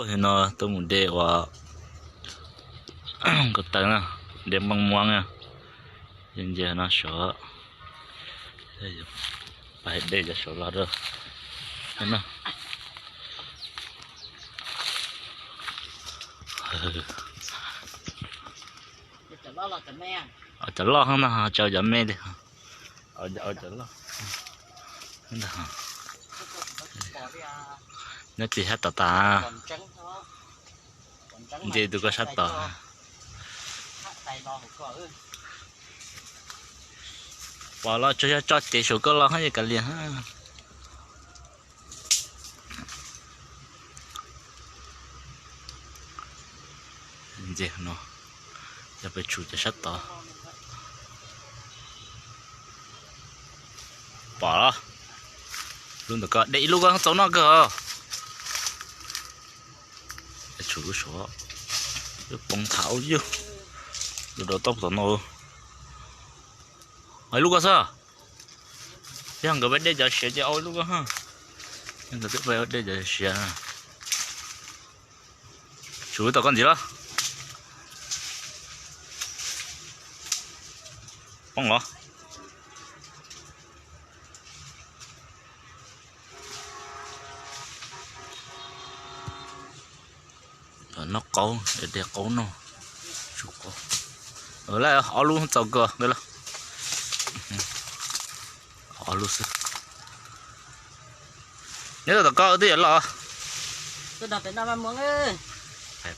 Hnub no tuaj mus de uas ko taw na, de nplooj muab na, nce no sov, pab de cov saum los rau no. Cov loj no tso cov me li. Nyob tim sab tom tas, nce tus ko sab tod. Pom los tsuas yog tso cev saum ko los hab yog kav liam. Nce no, yog pes tsum cov sab tod. Pom los, lub ntawm ko de ib lub ko txaus noj kawg os. Tsum lub suav, lub poob tham ub yug, lub rau toj tom no. Ib lub ko xwb. Yog nkawd pab dej cov siav ces au ib lub ko. Yog nkawd twb pab dej cov siav. Tsum tom koj ntxiv los. Poob los. Noj qaub, de qaub noj. Tsum qaub. Lawm ob lub txaus kawg lawm. Ob lub xwb. Nyob rau tom ko twb yuav los.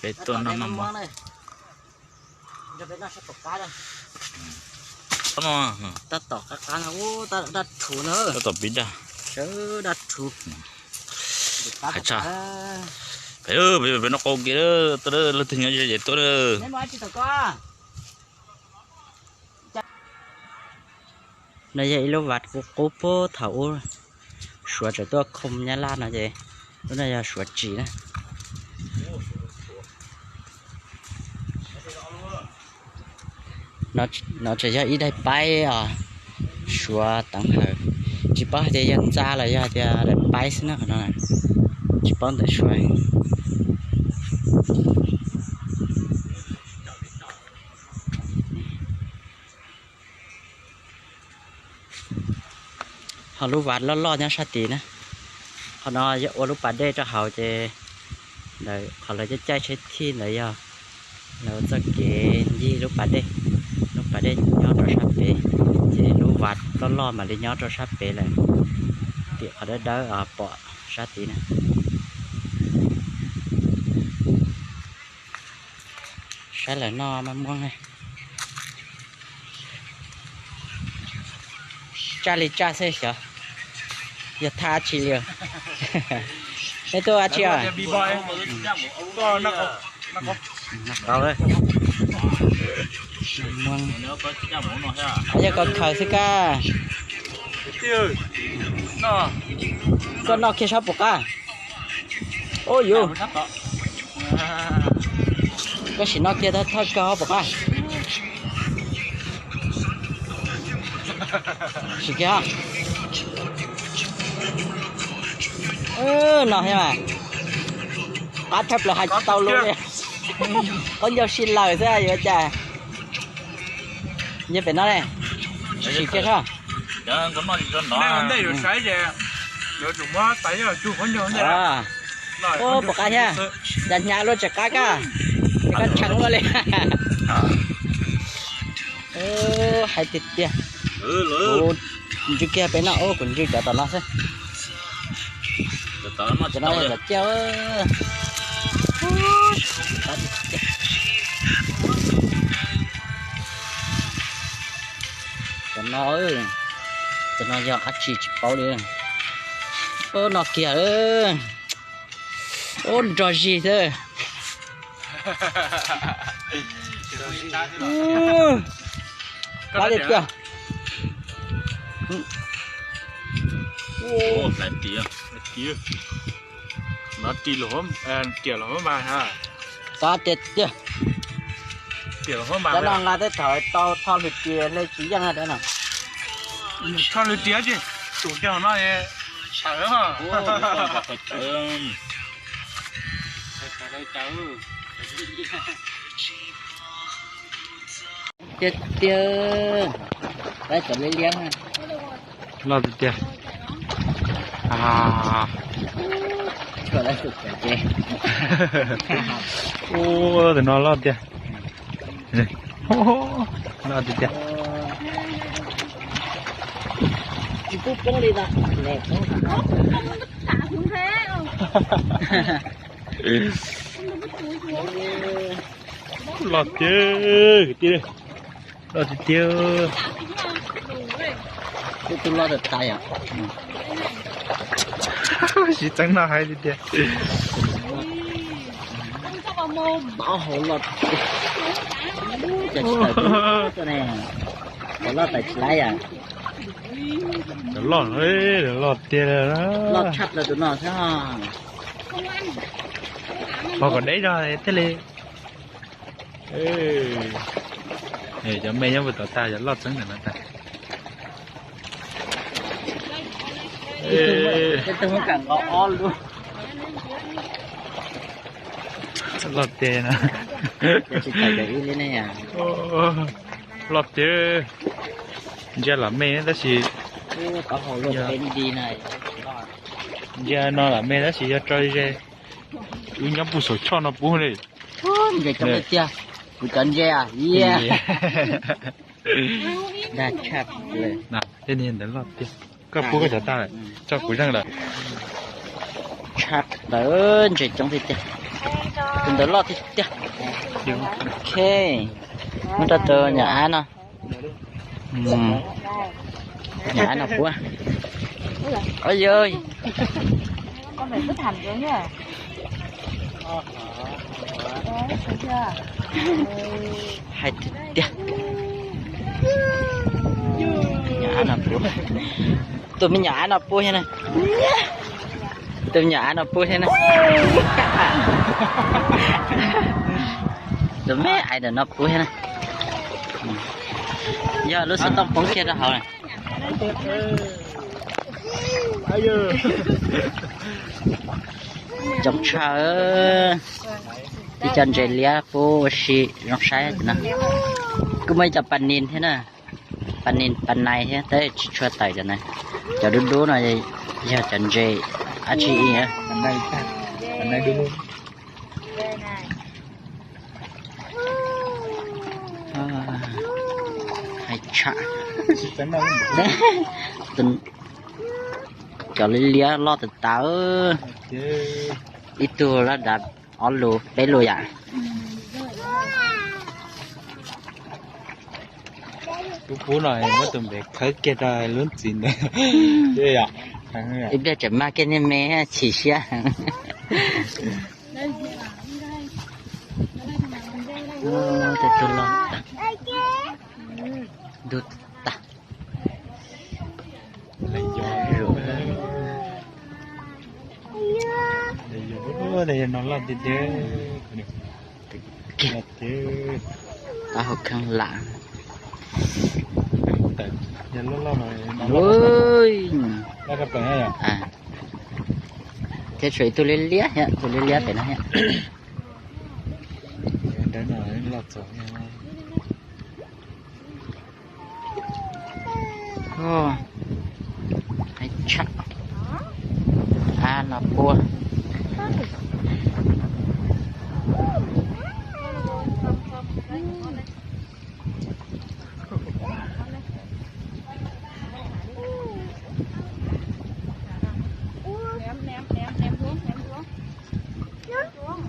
Peb tuaj noj maj muag. Tab tom qab qab no, tab tom pib daj. Daj rhuv. Hais tshaj. Peb, peb noj qaub kiag, tuaj, leej twg nyob ze ces tuaj. No yog ib lub vas qub qub puag thaum ub, suav tseem tuaj khoo nyab laj no ces lub no yog suav tsim na. No tseem yog ib daim paib os, suav teev hawm, tsis paub hais tias yog ntxa los yog hais tias daim paib xwb na qhov no, tsis paub ntawm suav. Ho lub vas loj loj nyob sab tid na, qhov no yog ua lub pas dej rau hauv ces lawv, qhov lawv caij caij tsheb thij ntawd yog lawv ua txoj kev ncig lub pas dej. Lub pas dej nyob rau sab pem, ces lub vas loj loj mam li nyob rau sab pem lawm, tim qhov dawb dawb pom sab tid na. Saib lawv noj maj muab ne. Tsaj li tsaj xwb xyov, yog thaj dab tsi li. Nej tuaj dab tsi os? Yog koj khaws xwb kab. Koj noj kiag saib puas qab. Ub yus, koj sim noj kiag thawj kawg puas qab. Sim kiag. No thiab mas, qab thawj plaws hais tsis tau lus li. Qaub ncaug sib laws xwb yuav cas. Nyob pem no ne, sim kiag soj. Ub, puas qab thiab, cas hnyav luaj tsis qab kab, koj tshee luaj li. Hais tiag tiag. Kuv ntswj kiag pem no, kuv ntswj cov tom no xwb. Cov no yog cov ciaj. Cov no, cov no yog dab tsi tsis paub li. Ub, no kiag. Ub, nrog zis xwb. Qab tiag tiag. Qab tiag tiag. Cov no nqa tej thaum tau tho lwm tias hle tsis yeej no. Tho lwm tias ces tus cog no tawv. Tiag tiag, lawv cov liab liab. Loj tiag tiag. Ua, tus no loj tiag. Loj tiag tiag. Loj tiag tiag. Loj tiag tiag. Tus loj tas tas yom. Siv txeeb noj hais tiag tiag. Hauv loj tiag. Cas tsis tawm tuaj ne. Hauv loj tawm tsis laib yom. Loj, loj tiag. Loj tshaj plaws tus no xwb. Ho kom deb zog thiaj li. Cov me nyob puag tom tag, cov loj txeeb ntawm no tag. Loj tiag no. Loj tiag. Ntsia lam me tab sis, ntsia no lam me tab sis yog tso ze. Wb nyob puag saum choj no pub li. Tiag, kuv cov ntses. Dag tshaj plaws. Tej niag ntawd loj tiag. Koj pub koj cov tag lawm, tso kuv zeej lawm. Tshaj plaws, ntses coob tiag tiag. Tus ntawd loj tiag tiag. Ok, muab rau tus nyuam ab no. Nyuam ab no pub. Oj yog, hais tiag tiag. Nyuam ab no pub. Tus me nyuam ab no pub thiab na. Tus me nyuam ab no pub thiab na. Tus me ais ntawm no pub thiab na. Yog lub xov tooj poob kiag rau hauv na. Coob tshaj. Ib co ntses liab pub ua si zoo saib no. Kuj muaj ib co pas nis thiab na. Pas nis pas nais thiab tab tsis tshua tawm cov na. Cov dub dub no yog cov ntses dab tsi ib. Hais tshaj. Cov liab liab loj tas tas. Ib tug lab dav, ob lus peb lus yam. Kuv pub no muab tus npe khawb kiag rau lub ntxiv ntawd. Ib pliag tseem mag kiag niag me chim siab heev. Tus loj tas, ntug tas. Taub hau kheej lam. Thiab tshuav ib tug liab liab thiab, tus liab liab pem no thiab. Hais tshaj. Av no puab.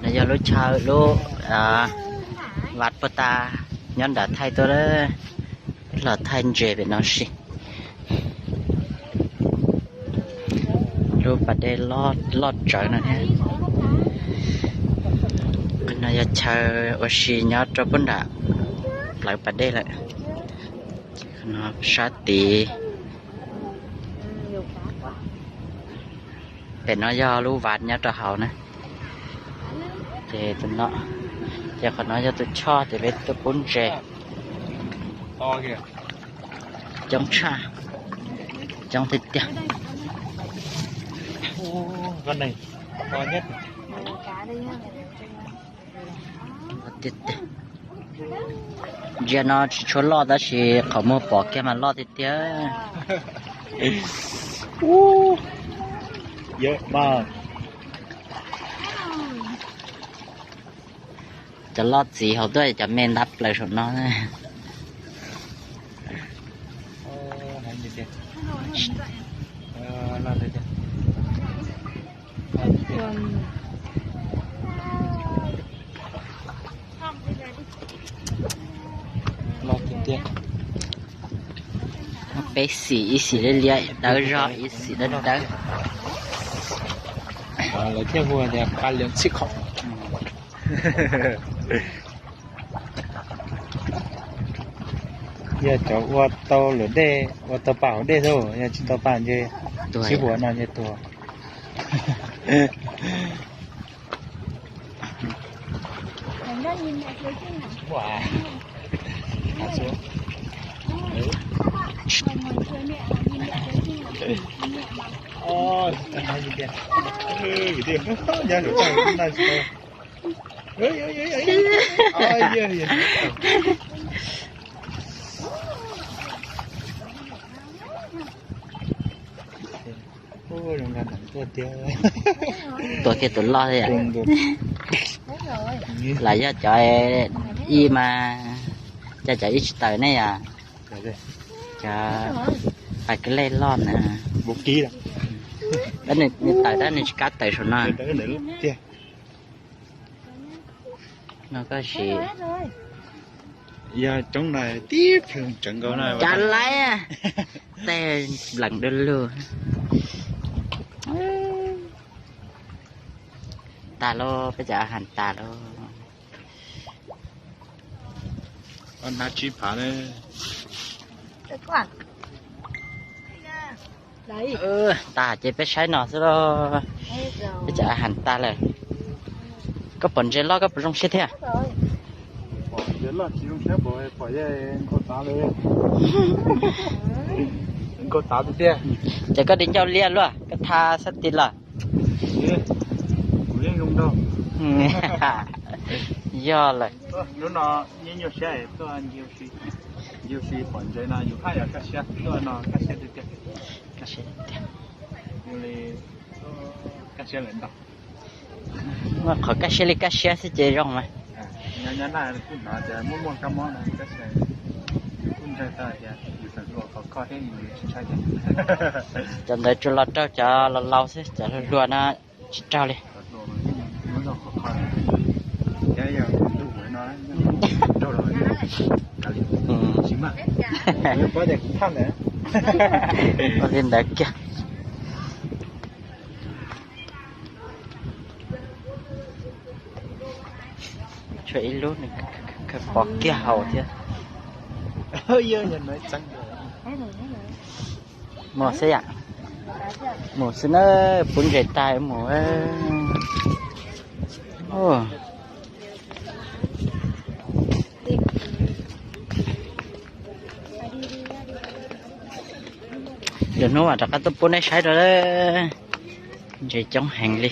No yog lub chaw lub vaj puag ta nyob nram thaij tuaj, los thaij ntses pem no si. Lub pas dej loj tsawv no thiab. Qhov no yog chaw ua si nyob rau puag nram plawv pas dej lawm. Qhov no sab tid. Pem no yog lub vaj nyob rau hauv na. Ces tus no, ces qhov no yog tus choj ces peb tuaj pub ntses. Coob tshaj, coob tiag tiag. Ntsia no tsis tshua loj tab sis qhov muag pom kiag mas loj tiag tiag. Cov loj txiv hauv tuaj, cov me ntab plaws saum no. Peb xim ib xim liab liab dawb zog, ib xim dawb dawb. Lawv thiaj hu tias pa lias txhij khom. Yog cov ua tau luam dej, ua tau pa hauv dej xwb, yog tsis tau pa ntshe sib huas no ntshe tuag. Tuag kiag tus loj thiab. Lam yog cov ib mas, cov ib tsis tawm ne yom. Cov pais kab lej loj na. Nws tawm tab nws tsis kam tawm saum no. No koj sim. Yog coob na tib plhws tseev nkaus na. Cas laib, tej nplees du lug. Tas lauj, peb cov a has tas lauj. Nab tsib phav na. Tas ces peb saib no xwb lauj. Peb cov a has tas lawm. Koj pom ntses loj koj puas zoo siab thiab? Ces koj di ncauj liab luaj, koj tha xab ti los. Yog lawm. Muaj qhov kaj siab li kaj siab xwb ces zoo mas. Cov ntawd tsuas los raug cov laus laus xwb, cov hluas hluas no tsis raug li. Ua li ntawd kiag. Tshuav ib lub nws pom kiag hauv thiab. Mus xwb yam. Mus xwb na, pub ntses tas mus. Lwm hnub mam rov qab tuaj pub nej saib rau. Ntses coob heev li.